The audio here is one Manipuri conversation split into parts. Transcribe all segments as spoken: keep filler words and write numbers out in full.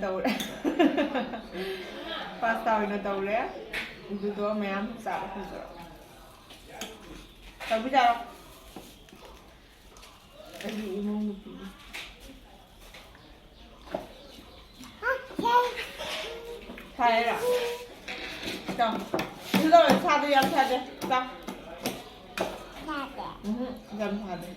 ꯇꯧꯔꯦ꯫ ꯄꯥꯁꯇꯥ ꯑꯣꯏꯅ ꯇꯧꯔꯦ꯫ ꯑꯗꯨꯗꯣ ꯃꯌꯥꯝ ꯆꯥꯕ ꯐꯪꯖꯔꯣ꯫ ꯇꯧꯕꯤ ꯆꯥꯔꯣ꯫ ꯑꯩꯒꯤ ꯏꯃꯧ ꯅꯨꯄꯤꯅꯤ꯫ ꯐꯔꯦꯔꯥ? ꯆꯥꯎ꯫ ꯀꯩꯁꯨ ꯇꯧꯔꯣꯏ, ꯁꯥꯗꯦ, ꯌꯥꯝ ꯁꯥꯗꯦ꯫ ꯆꯥꯎ꯫ ꯎꯝꯍꯨꯝ, ꯌꯥꯝ ꯁꯥꯗꯦ꯫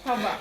ꯍꯥꯎꯕ?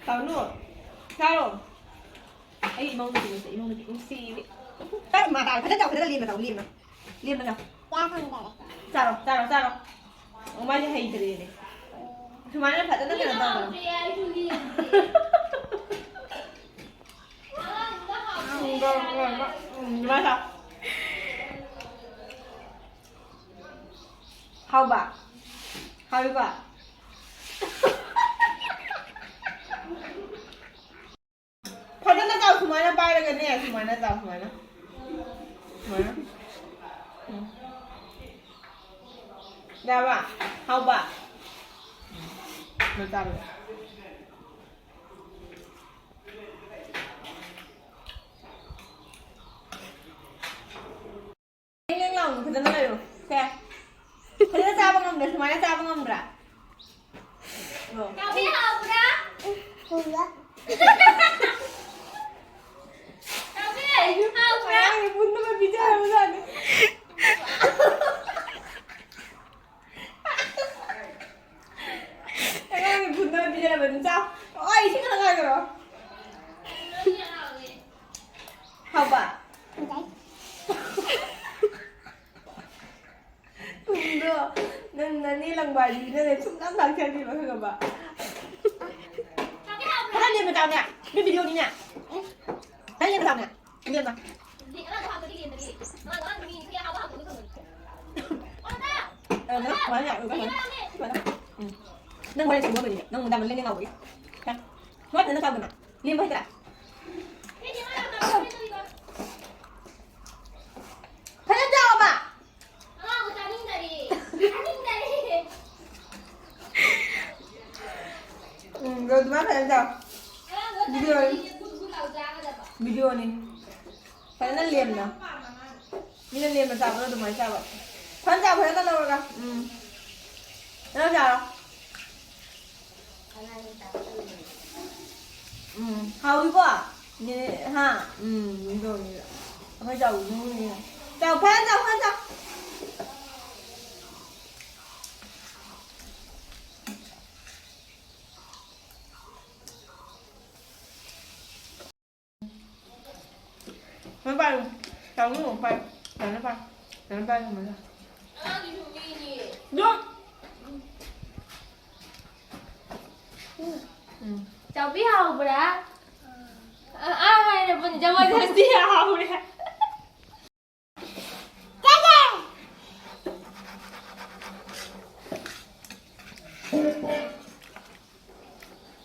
ꯇꯧꯅꯨ꯫ ꯆꯥꯔꯣ꯫ ꯑꯩ ꯏꯃꯧ ꯅꯨꯄꯤ ꯅꯠꯇꯦ, ꯏꯃꯧ ꯅꯨꯄꯤ ꯅꯨꯡꯁꯤꯕꯤ꯫ ꯆꯥꯔꯣ, ꯃꯥ ꯇꯥꯔꯦ꯫ ꯐꯖꯅ ꯆꯥꯎ, ꯐꯖꯅ ꯂꯦꯝꯅ ꯆꯥꯎ, ꯂꯦꯝꯅ꯫ ꯂꯦꯝꯅ ꯆꯥꯎ꯫ ꯆꯥꯔꯣ, ꯆꯥꯔꯣ, ꯆꯥꯔꯣ꯫ ꯑꯣ, ꯃꯥꯁꯦ ꯍꯩꯇ꯭ꯔꯦꯅꯦ꯫ ꯁꯨꯃꯥꯏꯅ ꯐꯖꯅ ꯀꯩꯅꯣ ꯇꯧꯔꯣ꯫ ꯎꯝ, ꯎꯝ, ꯎꯝ, ꯎꯝ, ꯑꯗꯨꯃꯥꯏꯅ ꯆꯥꯎ꯫ ꯍꯥꯎꯕ? ꯍꯥꯎꯕ? ꯐꯖꯅ ꯆꯥꯎ, ꯁꯨꯃꯥꯏꯅ ꯄꯥꯏꯔꯒꯅꯦ, ꯁꯨꯃꯥꯏꯅ ꯆꯥꯎ, ꯁꯨꯃꯥꯏꯅ꯫ ꯁꯨꯃꯥꯏꯅ꯫ ꯎꯝ꯫ ꯌꯥꯔꯕ? ꯍꯥꯎꯕ? ꯎꯝ꯫ ꯂꯣꯏ ꯆꯥꯔꯣ꯫ ꯅꯦꯡ ꯅꯦꯡ ꯂꯥꯎꯅ ꯐꯖꯅ ꯂꯩꯔꯣ꯫ ꯁꯦ꯫ ꯐꯖꯅ ꯆꯥꯕ ꯉꯝꯗ꯭ꯔꯥ? ꯁꯨꯃꯥꯏꯅ ꯆꯥꯕ ꯉꯝꯗ꯭ꯔꯥ? ꯅꯣ꯫ ꯀꯥꯕꯤ ꯍꯥꯎꯕ꯭ꯔꯥ? ꯍꯥꯎꯕ꯭ꯔꯥ? ꯀꯥꯕꯤ ꯍꯥꯎꯕ꯭ꯔꯥ? ꯑꯉꯥꯡꯒꯤ ꯄꯨꯟꯅ ꯄꯤꯖꯔꯕꯖꯥꯠꯅꯤ꯫ ꯑꯉꯥꯡꯒꯤ ꯄꯨꯟꯅ ꯄꯤꯖꯔꯕꯅꯤ꯫ ꯆꯥꯎ꯫ ꯑꯣ, ꯏꯁꯤꯡ ꯈꯔ ꯉꯥꯏꯈꯔꯣ꯫ ꯍꯥꯎꯕ? ꯊꯨꯝꯗꯣ ꯅꯪ ꯅꯅꯦ ꯂꯪꯕꯥꯏꯗꯨꯅꯅꯦ ꯁꯨꯡꯂꯥꯛ ꯂꯥꯛꯆꯗꯦꯕ, ꯈꯪꯉꯕ? ꯈꯔ ꯂꯦꯝꯅ ꯆꯥꯎꯅꯦ꯫ ꯃꯤ ꯚꯤꯗꯤꯑꯣꯅꯤꯅꯦ꯫ ꯈꯔ ꯂꯦꯝꯅ ꯆꯥꯎꯅꯦ꯫ ꯂꯦꯝꯅ꯫ ꯑ, ꯅꯪ ꯁꯨꯃꯥꯏꯅ ꯌꯥꯔꯣꯏ, ꯀꯩꯅꯣ? ꯁꯨꯃꯥꯏꯅ꯫ ꯎꯝ꯫ ꯅꯪ ꯍꯣꯔꯦꯟ ꯁꯤꯡꯗꯣꯛꯑꯝꯕꯅꯤꯅꯦ꯫ ꯅꯪ ꯅꯨꯡꯗꯥꯡ ꯂꯦꯡ ꯂꯦꯡ ꯂꯥꯎꯕꯒꯤ꯫ ꯁꯨꯃꯥꯏꯅ ꯐꯖꯅ ꯆꯥꯎꯗꯅ꯫ ꯂꯦꯝꯕ ꯍꯩꯇ꯭ꯔꯥ? ꯐꯖꯅ ꯆꯥꯎ꯫ ꯆꯥꯎ꯫ ꯚꯤꯗꯤꯑꯣꯅꯤ꯫ ꯚꯤꯗꯤꯑꯣꯅꯤ꯫ ꯐꯖꯅ ꯂꯦꯝꯅ꯫ ꯃꯤꯅ ꯂꯦꯝꯅ ꯆꯥꯕꯗꯣ ꯑꯗꯨꯃꯥꯏꯅ ꯆꯥꯕ꯫ ꯐꯖꯅ ꯆꯥꯎ, ꯐꯖꯅ ꯂꯧꯔꯒ꯫ ꯎꯝ꯫ ꯐꯖꯅ ꯆꯥꯔꯣ꯫ ꯎꯝ꯫ ꯍꯥꯎꯏꯀꯣ? ꯅꯦ-, ꯍꯥ? ꯎꯝ, ꯚꯤꯗꯤꯑꯣꯅꯤ꯫ ꯑꯩꯈꯣꯏ ꯆꯥꯎꯕꯤꯁꯨ ꯅꯣꯛꯅꯤꯡꯉꯦ꯫ ꯆꯥꯎ, ꯐꯖꯅ ꯆꯥꯎ, ꯐꯖꯅ ꯆꯥꯎ꯫ ꯃꯣꯏ ꯄꯥꯏꯌꯨ꯫ ꯆꯥꯎꯅꯨ, ꯄꯥꯏꯌꯨ꯫ ꯐꯖꯅ ꯄꯥꯏꯌꯨ꯫ ꯐꯖꯅ ꯄꯥꯏꯌꯨ, ꯐꯖꯅ꯫ ꯑꯗꯨꯝ꯫ ꯎꯝ꯫ ꯆꯥꯎꯕꯤ ꯍꯥꯎꯕ꯭ꯔꯥ? ꯑ, ꯑ, ꯍꯥꯏꯔꯕꯅꯤ, ꯖꯕꯔꯗꯁꯇꯤ ꯍꯥꯎꯔꯦ꯫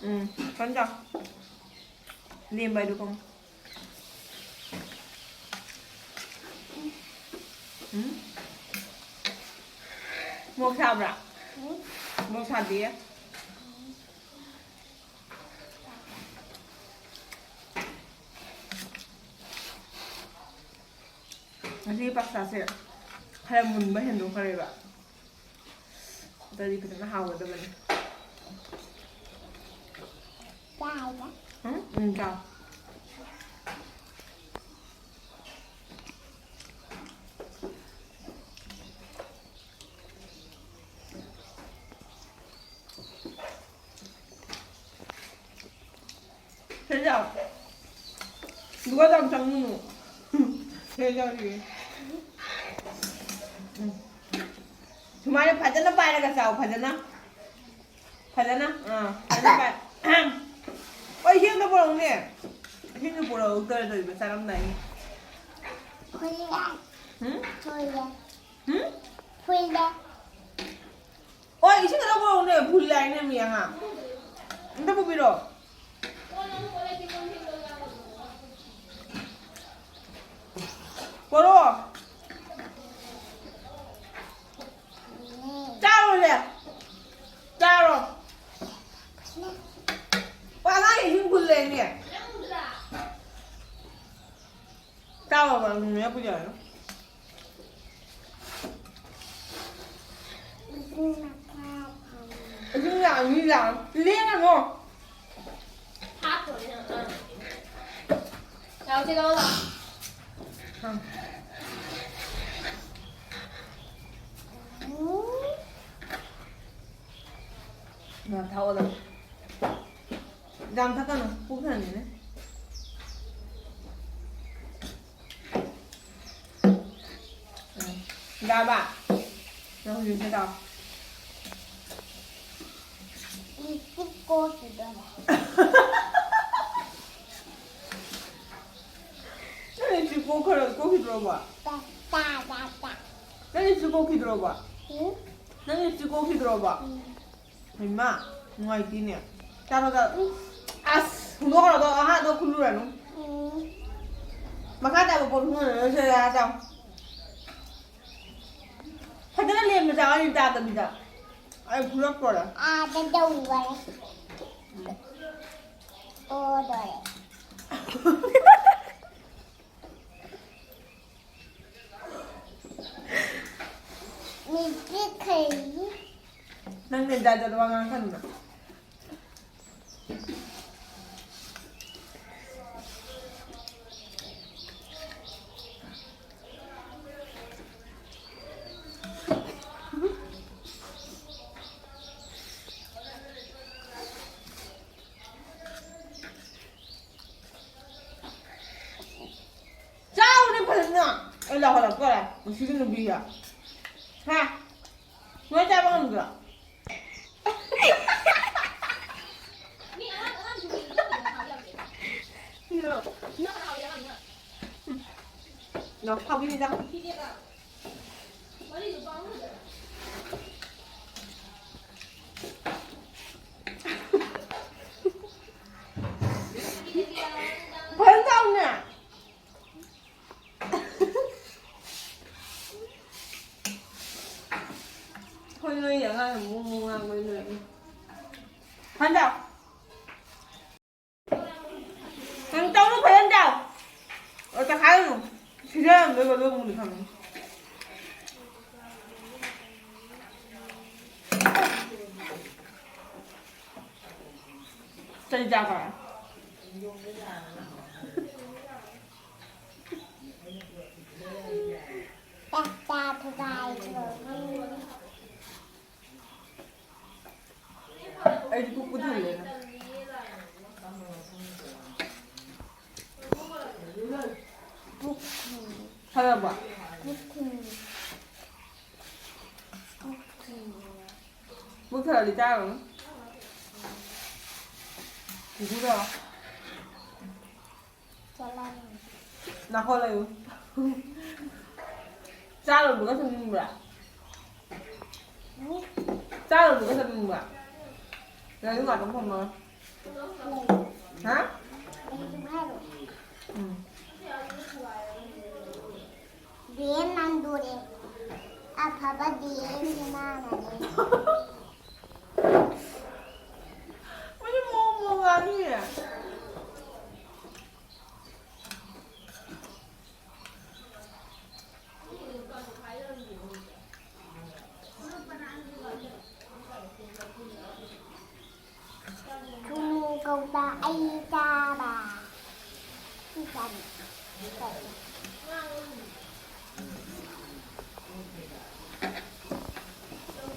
ꯎꯝ, ꯀꯟ ꯆꯥꯎ꯫ ꯂꯦꯝꯕ ꯍꯥꯏꯗꯨ ꯈꯪꯉꯨ꯫ ꯎꯝ? ꯃꯣꯔꯣꯛ ꯁꯥꯕ꯭ꯔꯥ? ꯃꯣꯔꯣꯛ ꯁꯥꯗꯤꯌꯦ꯫ ꯉꯁꯤꯒꯤ ꯄꯥꯛꯁꯥꯁꯦ ꯈꯔ ꯃꯨꯟꯕ ꯍꯦꯟꯗꯣꯛꯈ꯭ꯔꯦꯕ꯫ ꯑꯗꯨꯗꯤ ꯐꯖꯅ ꯍꯥꯎꯒꯗꯕꯅꯤ꯫ ꯎꯝ, ꯎꯝ, ꯆꯥꯎ꯫ ꯁꯤꯗ ꯂꯥꯎ꯫ ꯂꯨꯒ ꯌꯥꯝ ꯆꯪꯉꯨꯅꯨ꯫ ꯁꯤꯗ ꯌꯥꯎꯔꯤꯌꯦ꯫ ꯎꯝ꯫ ꯁꯨꯃꯥꯏꯅ ꯐꯖꯅ ꯄꯥꯏꯔꯒ ꯆꯥꯎ, ꯐꯖꯅ꯫ ꯐꯖꯅ, ꯑꯥ, ꯐꯖꯅ ꯄꯥꯏ-, ꯑꯣ, ꯏꯁꯤꯡꯗꯣ ꯄꯨꯔꯛꯎꯅꯦ꯫ ꯏꯁꯤꯡꯗꯣ ꯄꯨꯔꯛꯎ, ꯇꯧꯔ ꯇꯧꯔꯤꯕ ꯆꯥꯔꯝꯗꯥꯏꯒꯤ꯫ ꯐꯨꯜꯂꯦ꯫ ꯎꯝ? ꯐꯨꯜꯂꯦ꯫ ꯎꯝ? ꯐꯨꯜꯂꯦ꯫ ꯍꯣꯏ, ꯏꯁꯤꯡ ꯈꯛꯇ ꯄꯨꯔꯛꯎꯅꯦ, ꯐꯨꯜꯂꯦ ꯍꯥꯏꯅꯦ ꯃꯤ ꯑꯉꯥꯡ꯫ ꯑꯝꯇ ꯄꯨꯕꯤꯔꯛꯑꯣ꯫ ꯄꯣꯔꯛꯑꯣ꯫ ꯆꯥꯔꯣꯁꯦ꯫ ꯆꯥꯔꯣ꯫ ꯃꯤ ꯂꯥꯛꯑꯣ꯫ ꯂꯦꯡꯒꯅꯣ꯫ ꯍꯥꯞꯈ꯭ꯔꯣꯅꯦ ꯅꯪ, ꯑꯥ꯫ ꯂꯥꯛꯑꯣ, ꯆꯦ, ꯂꯥꯛꯑꯣ, ꯂꯥꯛꯑꯣ꯫ ꯑꯥ꯫ ꯉꯥ ꯊꯥꯛꯑꯣ ꯅꯪ꯫ ꯌꯥꯝ ꯊꯛꯀꯅꯨ, ꯄꯨꯛ ꯊꯟꯅꯤꯅꯦ꯫ ꯎꯝ꯫ ꯌꯥꯔꯕ? ꯅꯪ ꯍꯧꯖꯤꯛ ꯑꯝꯇ ꯆꯥꯎ꯫ ꯂꯤꯞꯁꯇꯤꯛ ꯀꯣꯛꯈꯤꯗꯣꯔꯦ꯫ ꯅꯪ ꯂꯤꯞꯁꯇꯤꯛ ꯀꯣꯛꯈ꯭ꯔ-, ꯀꯣꯛꯈꯤꯗ꯭ꯔꯣꯕ? ꯇꯥ, ꯇꯥ, ꯇꯥ, ꯇꯥ꯫ ꯅꯪ ꯂꯤꯞꯁꯇꯤꯛ ꯀꯣꯛꯈꯤꯗ꯭ꯔꯣꯕ? ꯎꯝ? ꯅꯪ ꯂꯤꯞꯁꯇꯤꯛ ꯀꯣꯛꯈꯤꯗ꯭ꯔꯣꯕ? ꯎꯝ꯫ ꯍꯩꯃꯥ, ꯅꯨꯡꯉꯥꯏꯇꯦꯅꯦ꯫ ꯆꯥꯔꯣ, ꯆꯥꯔꯣ꯫ ꯎꯝ꯫ ꯑꯁ, ꯍꯨꯟꯗꯣꯛꯈ꯭ꯔꯣ ꯑꯗꯣ, ꯑꯍꯥ, ꯑꯗꯣ ꯈꯨꯜꯂꯨꯔꯅꯨ꯫ ꯎꯝ꯫ ꯃꯈꯥ ꯇꯥꯕ ꯄꯣꯠ ꯈꯨꯜꯂꯨꯔꯅꯨ, ꯁꯦ, ꯆꯥꯔꯣ, ꯆꯥꯔꯣ꯫ ꯐꯖꯅ ꯂꯦꯝꯅ ꯆꯥꯎ, ꯑꯩꯅ ꯆꯥꯗꯕꯤꯗ꯫ ꯑꯩ ꯐꯨꯔꯛꯇꯣꯔꯦ꯫ ꯑꯥꯗ ꯇꯧꯕꯅꯦ꯫ ꯑꯣꯗꯣꯔꯦ꯫ ꯃꯤꯠꯁꯦ ꯈꯩ꯫ ꯅꯪꯅꯦ ꯖꯥꯠ ꯖꯥꯠ ꯋꯥ ꯉꯥꯡꯉꯛꯀꯅꯨ ꯅꯪ꯫ ꯆꯥꯎꯅꯦ ꯐꯖꯅ꯫ ꯑꯩ ꯂꯥꯎꯍꯜꯂꯛꯇꯣꯔꯦ ꯃꯁꯤꯒꯤ ꯅꯨꯄꯤꯁꯦ꯫ ꯍꯥ? ꯅꯣꯏ ꯆꯥꯕ ꯉꯝꯗ꯭ꯔꯣ? ꯅꯥꯎ ꯐꯥꯕꯤꯅꯤꯗ꯫ ꯐꯖꯅ ꯆꯥꯎꯅꯦ꯫ ꯑꯩꯈꯣꯏ ꯅꯣꯏꯒꯤ ꯑꯉꯥꯡꯅ ꯃꯑꯣꯡ ꯃꯑꯣꯡ ꯉꯥꯡꯕꯅꯤ ꯅꯣꯏ꯫ ꯐꯖꯅ ꯆꯥꯎ꯫ ꯅꯪ ꯇꯧꯅꯨ, ꯐꯖꯅ ꯆꯥꯎ꯫ ꯑꯣ, ꯇꯛꯈꯥꯏꯒꯅꯨ꯫ ꯁꯤꯖꯔꯝꯗꯣꯏꯕ, ꯑꯗꯨꯒꯨꯝꯕꯗꯤ ꯈꯪꯉꯤ꯫ ꯀꯔꯤ ꯆꯥꯈ꯭ꯔꯦ? ꯆꯥꯛ ꯆꯥꯊꯣꯛ ꯍꯥꯏꯗ꯭ꯔꯣ? ꯑꯩꯗꯤ ꯄꯨꯛ ꯄꯨꯊꯜꯂꯦꯅ꯫ ꯄꯨꯛ ꯊꯜꯂꯦ꯫ ꯐꯔꯕꯣ? ꯄꯨꯛ ꯊꯜꯂꯦ꯫ ꯄꯨꯛ ꯊꯜꯂꯦ꯫ ꯄꯨꯛ ꯊꯜꯂꯗꯤ ꯆꯥꯔꯨꯅꯨ꯫ ꯄꯨꯄꯨꯗꯣ꯫ ꯆꯠꯂꯅꯤ꯫ ꯅꯥꯀꯣ ꯂꯩꯌꯨ꯫ ꯆꯥ ꯂꯣꯏꯕꯒ ꯊꯝꯅꯤꯡꯕ꯭ꯔꯥ? ꯎꯝ꯫ ꯆꯥ ꯂꯣꯏꯕꯒ ꯊꯝꯅꯤꯡꯕ꯭ꯔꯥ? ꯂꯩꯌꯨ, ꯉꯥꯛꯇꯪ ꯐꯝꯃꯒ꯫ ꯂꯩ꯫ ꯍꯥ? ꯂꯩ ꯍꯥꯏꯔꯣ? ꯎꯝ꯫ ꯗꯦꯝ ꯅꯪꯗꯣꯔꯦ꯫ ꯑꯐꯕ ꯗꯦꯝ ꯏꯃꯥꯅꯅꯦ꯫ ꯃꯣꯏꯁꯨ ꯃꯑꯣꯡ ꯃꯑꯣꯡ ꯉꯥꯡꯉꯤꯅꯦ꯫ ꯊꯨꯝ ꯀꯧꯇꯥ ꯑꯩ ꯆꯥꯕ꯫ ꯁꯤ ꯆꯥꯅꯤ꯫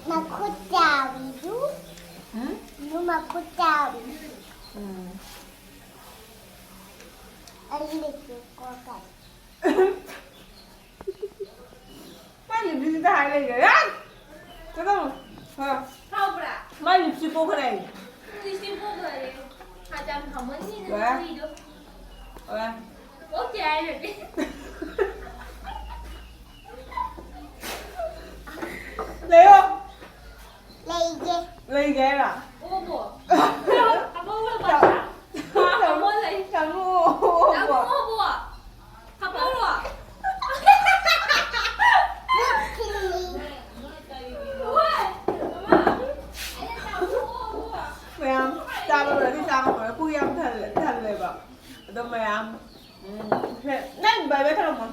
ꯃꯈꯨꯠ ꯆꯥꯎꯕꯤꯗꯨ꯫ ꯎꯝ? ꯅꯨ ꯃꯈꯨꯠ ꯆꯥꯎꯕꯤ꯫ ꯎꯝ꯫ ꯑꯩ ꯂꯤꯞꯁꯇꯤꯛ ꯀꯣꯛꯀꯅꯤ꯫ ꯃꯥꯏ ꯂꯤꯞꯁꯇꯤꯛꯇ ꯍꯥꯏ ꯂꯩꯈ꯭ꯔꯦ꯫ ꯌꯥꯔꯦ! ꯆꯠꯂꯣ꯫ ꯍꯣꯏ꯫ ꯍꯥꯎꯕ꯭ꯔꯥ? ꯃꯥꯏ ꯂꯤꯞꯁꯇꯤꯛ ꯀꯣꯛꯈ꯭ꯔꯦ꯫ ꯂꯤꯞꯁꯇꯤꯛ ꯀꯣꯛꯈ꯭ꯔꯦ꯫ ꯍꯥꯏꯖꯥꯝ ꯍꯥꯎꯃꯟꯈꯤꯗꯅ ꯂꯣꯏꯔꯦ꯫ ꯍꯨꯏꯗꯣ꯫ ꯂꯣꯏꯔꯦ꯫ ꯀꯣꯛꯇꯦ ꯍꯥꯏꯔꯗꯤ꯫ ꯂꯩꯌꯣ꯫ ꯂꯩꯒꯦ꯫ ꯂꯩꯒꯦ ꯍꯥꯏꯔꯣ? ꯑꯣꯕꯣ꯫ ꯑꯉꯧꯕ ꯄꯥꯝꯕ꯭ꯔꯥ? ꯇꯥꯃꯣ ꯂꯩ꯫ ꯇꯥꯃꯣ ꯑꯣꯕꯣ꯫ ꯇꯥꯃꯣ ꯑꯣꯕꯣ꯫ ꯍꯥꯞꯄꯛꯑꯣ꯫ ꯊꯤꯜꯂꯤ꯫ ꯍꯣꯏ꯫ ꯃꯃꯥ꯫ ꯑꯩꯅ ꯇꯥꯃꯣ ꯑꯣꯕꯣ꯫ ꯃꯌꯥꯝ ꯆꯥꯕ ꯂꯣꯏꯔꯗꯤ ꯆꯥꯕ ꯂꯣꯏꯔꯦ꯫ ꯄꯨꯛ ꯌꯥꯝ ꯊꯜꯂꯦ, ꯊꯜꯂꯦꯕ꯫ ꯑꯗꯣ ꯃꯌꯥꯝ ꯎꯝ, ꯁꯦ, ꯅꯪ bye bye ꯇꯧꯔꯝꯃꯣ꯫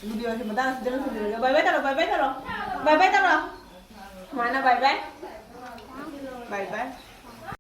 Video ꯁꯤ ꯃꯇꯥꯡ ꯑꯁꯤꯗ ꯂꯣꯏꯁꯤꯟꯖꯔꯒꯦ꯫ Bye bye ꯇꯧꯔꯣ, bye bye ꯇꯧꯔꯣ꯫ Bye bye ꯇꯧꯔꯣ꯫ ꯁꯨꯃꯥꯏꯅ bye bye꯫ Bye bye꯫